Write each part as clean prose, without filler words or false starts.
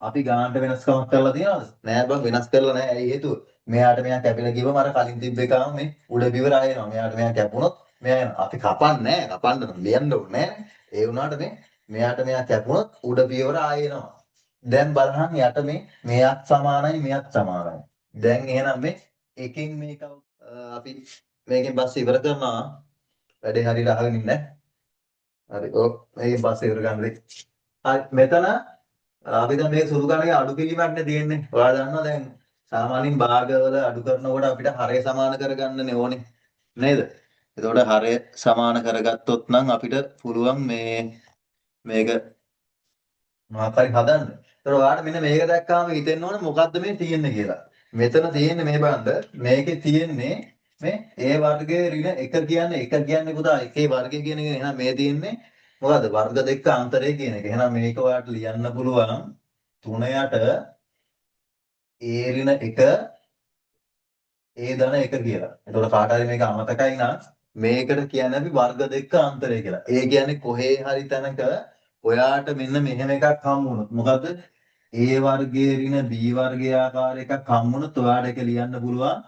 අපි ගානට වෙනස්කමක් කරලා තියනවද? නෑ බං, වෙනස් කරලා නෑ. ඇයි හේතුව? මෙයාට මෙයා කැපිලා ගිහම අර කලින් තිබ්බ එකම මේ උඩ පියවර ආයෙ එනවා. මෙයාට මෙයා කැපුණොත් මෙයා එනවා. අපි කපන්නේ නෑ. කපන්න නම් ලියන්න ඕනේ නෑනේ. ඒ වුණාට මේ මෙයාට මෙයා කැපුණොත් උඩ පියවර ආයෙ එනවා. දැන් බලහන් යට මේ මෙයත් සමානයි මෙයත් සමානයි. දැන් එහෙනම් මේ එකෙන් මේක අපි මේකෙන් පස්සේ ඉවර කරනවා. වැඩේ හරියට අහගෙන ඉන්න. හරි. ඔව්, මේකෙන් පස්සේ ඉවර ගන්න දෙයි. හරි, මෙතන අපි දැන් මේක සුළු කරන එක අඩු කිරීමක් නේ තියෙන්නේ. ඔයාලා දන්නවා දැන් සාමාන්‍යයෙන් භාගවල අඩු කරනකොට අපිට හරය සමාන කරගන්නනේ ඕනේ. නේද? එතකොට හරය සමාන කරගත්තොත් නම් අපිට පුළුවන් මේ මේක මොකක් හරි හදන්න. එතකොට ඔයාලට මෙන්න මේක දැක්කාම හිතෙන්න ඕනේ මොකද්ද මේ තියෙන්නේ කියලා. මෙතන තියෙන්නේ මේ බලන්න, මේකේ තියෙන්නේ මේ a වර්ගයේ ඍණ 1 කියන්නේ 1 කියන්නේ පුතා එකේ වර්ගය කියන එක. එහෙනම් මේ තියෙන්නේ මොකද්ද? වර්ග දෙක අන්තරය කියන එක. එහෙනම් මේක ඔයාලට ලියන්න පුළුවන් 3 යට a ඍණ 1 a ධන 1 කියලා. එතකොට කාට හරි මේක අමතකයි නම් මේකට කියන්නේ අපි වර්ග දෙක අන්තරය කියලා. ඒ කියන්නේ කොහේ හරි තැනක ඔයාට මෙන්න මෙහෙම එකක් හම්බ වුණොත් මොකද්ද? A වර්ගයේ ඍණ b වර්ගයේ ආකාර එකක් හම්බ වුණොත් ඔයාට ඒක ලියන්න පුළුවන්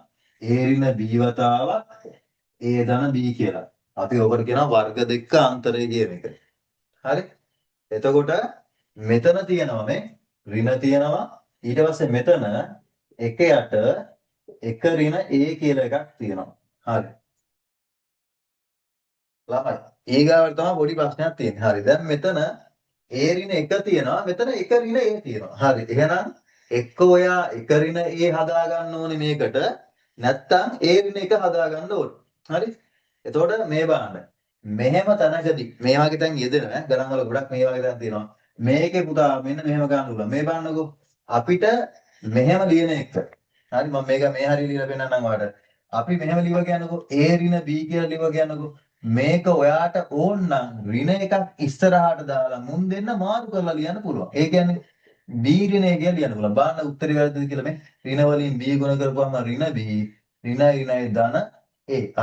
a ඍණ b වතාවක් a ධන b කියලා. අපි ඔකට කියනවා වර්ග දෙක අන්තරය කියන එක. හරි? එතකොට මෙතන තියෙනවා මේ ඍණ තියෙනවා. ඊට පස්සේ මෙතන 1 යට 1 ඍණ a කියලා එකක් තියෙනවා. හරි. ළමයි ඊගාවට තමයි පොඩි ප්‍රශ්නයක් තියෙන්නේ. හරි. දැන් මෙතන a ඍණ 1 තියෙනවා. මෙතන 1 ඍණ a තියෙනවා. හරි. එහෙනම් එක්ක ඔයා 1 ඍණ a හදා ගන්න ඕනේ මේකට. නැත්තම් a ඍණ 1 හදා ගන්න ඕනේ. හරි. එතකොට මේ බලන්න. මෙහෙම තැනකදී මේ වගේ තැන් යෙදෙන ඈ ගණන් වල ගොඩක් මේ වගේ තැන් තියෙනවා. මේකේ පුතා මෙන්න මෙහෙම ගන්න පුළුවන්. මේ බලන්නකෝ. අපිට මෙහෙම ලියන එක. හරි, මම මේක මේ හරිය ලියලා පෙන්නන්නම් ඔයාලට. අපි මෙහෙම ලිව කියන්නකෝ a ඍණ b කියලා ලිව කියන්නකෝ. මේක ඔයාට ඕන නම් ඍණ එකක් ඉස්සරහට දාලා මුන් දෙන්න මාරු කරලා ලියන්න පුළුවන්. ඒ කියන්නේ b ඍණ a කියලා ලියන්න පුළුවන්. බලන්න උත්තරේ වැරදිද කියලා. මේ ඍණ වලින් b ගුණ කරපුවම ඍණ b ඍණ ඍණයි ධන a.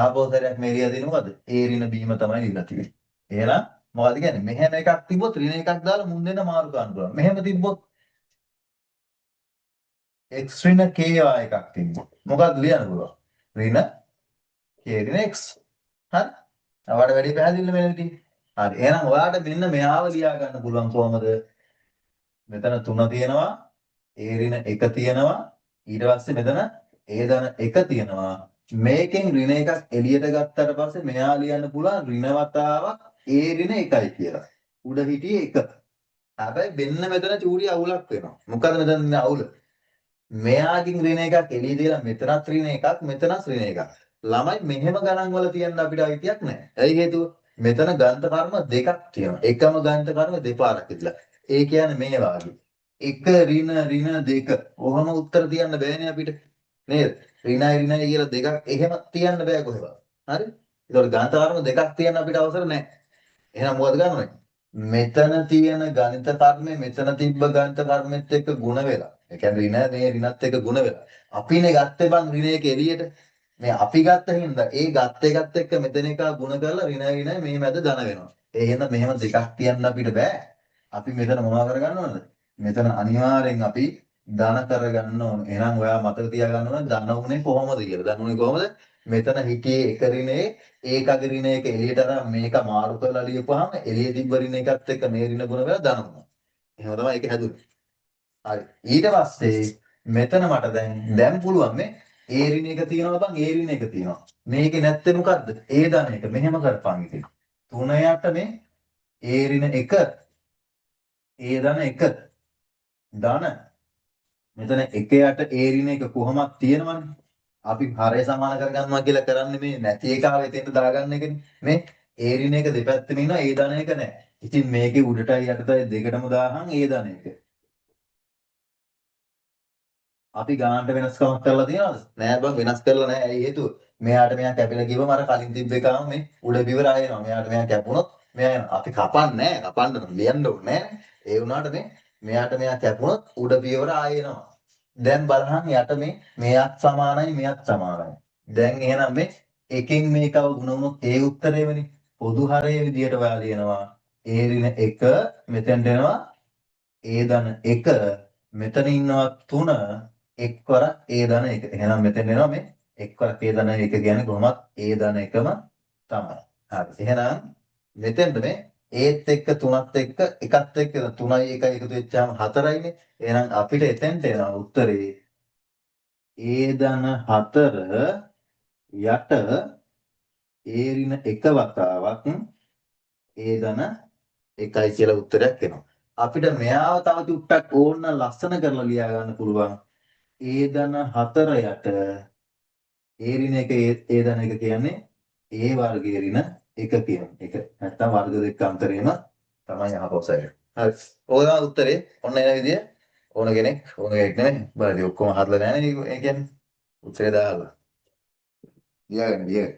ආපහු සැරයක් මේ ලියලා තියෙන්නේ මොකද්ද? a ඍණ b ම තමයි ලියලා තියෙන්නේ. එහෙනම් මොකද්ද කියන්නේ? මෙහෙම එකක් තිබ්බොත් ඍණ එකක් දාලා මුන් දෙන්න මාරු කරන්න පුළුවන්. මෙහෙම තිබ්බොත් x ඍණ k වා එකක් තිබ්බොත් මොකද්ද ලියන්න පුළුවන්? ඍණ k ඍණ x. හරි? ඔයාලට වැඩි පැහැදිලිද මේ විදිහ? හරි. එහෙනම් ඔයාලට මෙන්න මෙයාව ලියා ගන්න පුළුවන් කොහමද? මෙතන 3 තියෙනවා, a ඍණ 1 තියෙනවා, ඊට පස්සේ මෙතන a ධන 1 තියෙනවා. මේකෙන් ඍණ එකක් එළියට ගත්තට පස්සේ මෙයා ලියන්න පුළුවන් ඍණ වතාවක් a ඍණ 1යි කියලා. උඩ හිටියේ 1. හැබැයි මෙන්න මෙතන චූටි අවුලක් වෙනවා. මොකද මෙතන ඉන්න අවුල? මෙයාගෙන් ඍණ එකක් එළිය දීලා මෙතනත් ඍණ එකක් මෙතනත් ඍණ එකක්. ළමයි මෙහෙම ගණන් වල තියන්න අපිට අයිතියක් නැහැ. ඇයි හේතුව? මෙතන ගණිත කර්ම දෙකක් තියෙනවා. එකම ගණිත කර්ම දෙපාරක් ඉදලා. ඒ කියන්නේ මේ වාගේ. 1 ඍණ ඍණ 2. ඔහොම උත්තර තියන්න බෑනේ අපිට. නේද? ඍණයි ඍණයි කියලා දෙකක් එහෙම තියන්න බෑ කොහෙවත්. හරි? ඒතකොට ගණිත කර්ම දෙකක් තියන්න අපිට අවසර නැහැ. එහෙනම් මොකද ගන්න ඕනේ? මෙතන තියෙන ගණිත කර්මය මෙතන තිබ්බ ගණිත කර්මෙත් එක්ක ගුණ වෙලා. ඒ කියන්නේ ඍණ මේ ඍණත් එක්ක ගුණ වෙලා. අපිනේ ගත්තේ බං ඍණ එක එළියට. මේ අපි ගත්ත හින්දා ඒ ගත්ත එකත් එක්ක මෙතන එක ගුණ කරලා ඍණ ඍණ මේ මැද ධන වෙනවා. ඒ හින්දා මෙහෙම දෙකක් තියන්න අපිට බෑ. අපි මෙතන මොනවා කරගන්න ඕනද? මෙතන අනිවාර්යෙන් අපි ධන කරගන්න ඕන. එහෙනම් ඔයා මතක තියාගන්න ඕන ධන උනේ කොහොමද කියලා. ධන උනේ කොහොමද? මෙතන හිටියේ එක ඍණේ ඒකගේ ඍණ එක එළියට අරන් මේක මාරු කරලා ලියපුවාම එළිය තිබ්බ ඍණ එකත් එක්ක මේ ඍණ ගුණ වෙලා ධන වුණා. එහෙම තමයි ඒක හැදුනේ. හරි. ඊට පස්සේ මෙතන මට දැන් පුළුවන් මේ a ඍණ එක තියෙනවා බං, a ඍණ එක තියෙනවා. මේකේ නැත්තේ මොකද්ද? a ධන එක. මෙහෙම කරපන් ඉතින්. 3 යට මේ a ඍණ 1 a ධන 1 ධන මෙතන 1 යට a ඍණ එක කොහොමද තියෙනවනේ. අපි හරය සමාන කරගන්නවා කියලා කරන්නේ මේ නැති එක ආවෙ එතෙන්ට දාගන්න එකනේ. මේ a ඍණ එක දෙපැත්තෙම ඉන්නවා, a ධන එක නැහැ. ඉතින් මේකේ උඩටයි යටටයි දෙකටම දාහන් a ධන එක. අපි ගානට වෙනස්කමක් කරලා තියනවද? නෑ බං, වෙනස් කරලා නෑ. ඇයි හේතුව? මෙයාට මෙයා කැපිලා ගිහම අර කලින් තිබ්බ එකම මේ උඩ පියවර ආයෙ එනවා. මෙයාට මෙයා කැපුණොත් මෙයා එනවා. අපි කපන්නේ නෑ. කපන්න නම් ලියන්න ඕනේ නෑනේ. ඒ වුණාට මේ මෙයාට මෙයා කැපුණොත් උඩ පියවර ආයෙ එනවා. දැන් බලහන් යට මේ මෙයත් සමානයි මෙයත් සමානයි. දැන් එහෙනම් මේ එකෙන් මේකව ගුණ වුණොත් ඒ උත්තරේමනේ. පොදු හරයේ විදියට ඔයා ලියනවා a ඍණ 1 මෙතෙන්ට එනවා a ධන 1 මෙතන ඉන්නවා 3 එක්වරක් a ධන 1. එහෙනම් මෙතෙන් එනවා මේ එක්වරක් a ධන 1 කියන්නේ කොහොමත් a ධන 1ම තමයි. හරි. එහෙනම් මෙතෙන්ද මේ ඒත් එක්ක 3ත් එක්ක එකත් එක්ක 3යි 1යි එකතු වෙච්චාම 4යිනේ. එහෙනම් අපිට එතෙන්ට එනවා උත්තරේ a ධන 4 යට a ඍණ 1 වතාවක් a ධන 1යි කියලා උත්තරයක් එනවා. අපිට මෙයාව තව චුට්ටක් ඕන නම් ලස්සන කරලා ලියා ගන්න පුළුවන්. A ධන 4 යට a ඍණ 1 a ධන 1 කියන්නේ a වර්ගය ඍණ 1 කියන එක. නැත්තම් වර්ග දෙක අන්තරේම තමයි ආපහු සැරේ. හරි. ඕක තමයි උත්තරේ. ඔන්න එන විදිය ඕන කෙනෙක්, ඕන කෙනෙක් නෙමෙයි. බලන්න ඔක්කොම හදලා නැහැ නේ, ඒ කියන්නේ. උත්තරේ දාලා. ලියාගන්න ලියාගන්න.